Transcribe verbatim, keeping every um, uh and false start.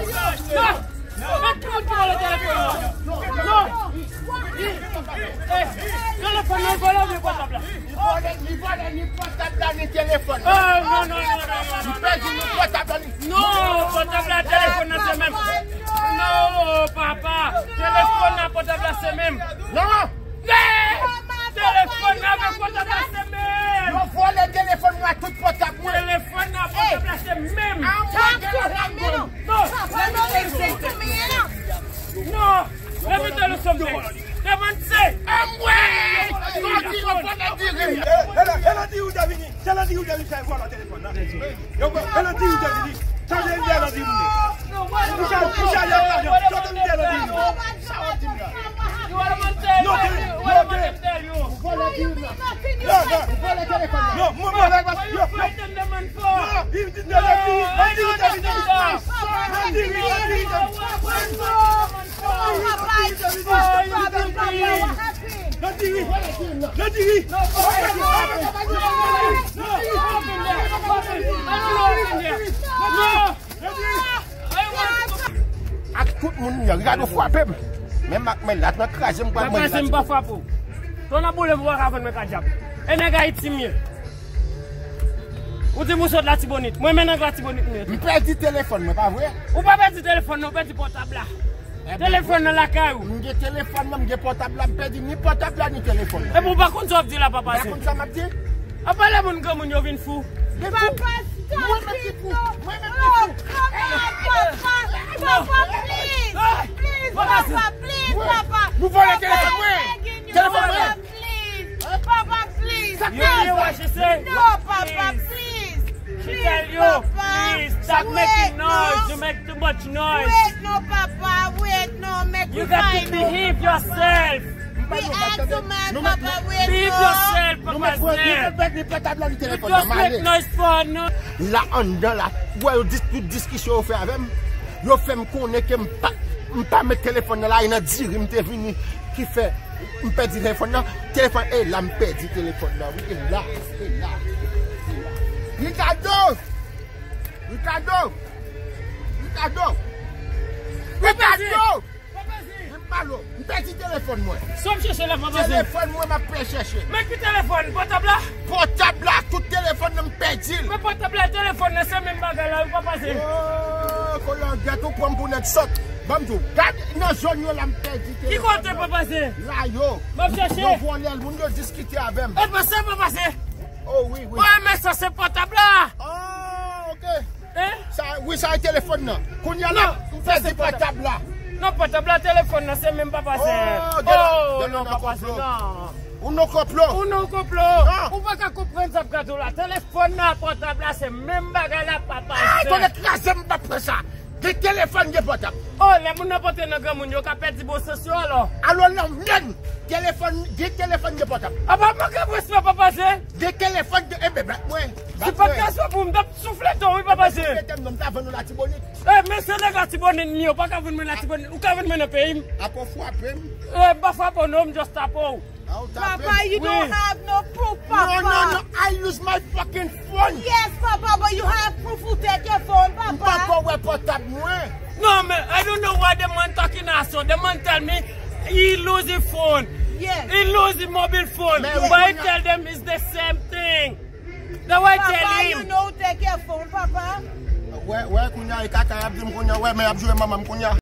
Non! Non! Mèt ki moun ki vòlè telefòn nan? Non! Eh, telefòn nan vòlè oubyen pòtab la? Li vòlè, li vòlè ni pòtab la, ni telefòn nan. Oh, non, non, non, non, non, non. Li pèdi ni pòtab la, ni... Non, pòtab la, telefòn nan se menm. Non, papa. Telefòn nan, pòtab la se menm. Non! Men! Telefòn nan avèk pòtab la se menm. Yo vòlè telefòn mwen ak tout pòtab mwen. Telefòn nan, pòtab la se menm. An mwen gen la ladann. Non. Papa, non, men se koumen an. Non. Let me tell you something. Demann se. An mwen! Kòm di yo vòlè diri. E, e, e, e, diri ou te vini. Se la diri ou te vini, se vòlè telefòn nan. Yo, e la di ou te vini. Sa vle di la di moun. Pou sa, pou sa y ap la, yo te di la di moun. Non, te, non, te. Non, non. Non, mwen, mwen, yo, yo. Non, li di la di, la di ou te vini. La di, la di. Landiri! Landiri! Ak tout moun yo, gade w frape m. Men m ak men lat nan kraze m pral mwen. Papa, si m pa frape w. Ton nan boule m, ou pa ka vann mwen ka dyab. E nèg Ayiti m ye. Ou di m ou sot Latibonit. Mwen men nèg Latibonit m ye. M pèdi telefòn mwen, pa vre? Ou pa pèdi telefòn nan, ou pèdi pòtab la. Telefòn nan lakay ou. M gen telefòn nan, m gen pòtab la, m pèdi ni pòtab la, ni telefòn nan. Epi ou pa konn sa w ap di la, papa Zen. M pa konn sa m ap di. Apa lè moun granmoun yo vin fou? Papa, stop it, no. Oh, come on, papa. Papa, please. Please, papa, please, papa. Nou vòlè telefòn mwen. Telefòn mwen. Please, papa, please. Sa k pase? No, papa, please. She tell you, please, stop making noise. You make too much noise. Wait, no, papa, wait, no, make... You got to behave yourself. We ask you, man, papa, wait, no. Behave yourself, papa. You just make noise for no... La anndan la, ou wè yo dis-, tout diskisyon yo fè avè m, yo fè m konnen ke m pa, m pa met telefòn nan la, e nan diri m te vini ki fè m pèdi telefòn nan. Telefòn, e la m pèdi telefòn nan, wi, e la, e la, e la. Ricardo! Ricardo! Ricardo! Ricardo! Vin pale w. M pèdi telefòn mwen. Sa w ap chèche la, papa Zen? Telefòn mwen, m ap fè chèche. Men ki telefòn? Pòtab la? Pòtab la, tout telefòn nan, m pèdi l. Men pòtab la, telefòn nan, se menm bagay la, wi, papa Zen. Oh, kolangyèt, ou pran m pou nèg sòt. Ban m di w, gad nan zòn yo la, m pèdi telefòn nan. Ki kote, papa Zen? La yo. M ap chèche. Yo vòlè l, moun yo diskite avè m. E pa sa, papa Zen. Oh, wi, wi. Mwen, men sa, se pòtab la. Oh, ok. Hein? Sa, wi, sa e telefòn nan. Kounye a la, m pèdi pòtab la. Non, pòtab la, telefòn nan, se menm, papa Zen. Oh, non, papa Zen, non. Ou nan konplo. Ou nan konplo. Non. Ou pa ka konprann sa m ka di w la. Telefòn nan, pòtab la, se menm bagay la, papa Zen. Ay, konnen kraze m, m p ap fè sa. Gen telefòn, gen pòtab. Oh, lè moun nan pote nan granmoun, yo ka pèdi bon sans yo, alò. Alò, non, menm telefòn, gen telefòn, gen pòtab. Apa, manke respè, papa Zen. Gen telefòn, gen, e ben, bat mwen. Se pa t ka swa pou m t ap souflete w, wi, papa Zen. Souflete m non, m ta vann ou Latibonit. E, men se nèg Latibonit m ye, ou pa ka vann mwen Latibonit. Ou ka vann mwen nan peyi m. Apa w frape m? E, m pa frape w non, m just tape w. Papa, you don't have no proof, papa. No, no, no, I lose my fucking phone. Yes, papa, but you have proof who take your phone, papa. M poko wè pòtab mwen. No, man, I don't know why the man talking as so. The man tell me he lose his phone. Yes. He lose his mobile phone. But I tell them it's the same thing. Now I tell him. Papa, you know who take your phone, papa. Wè, wè, kounye a, e kaka y ap di m kounye a, wè, men y ap jwe manman m kounye a.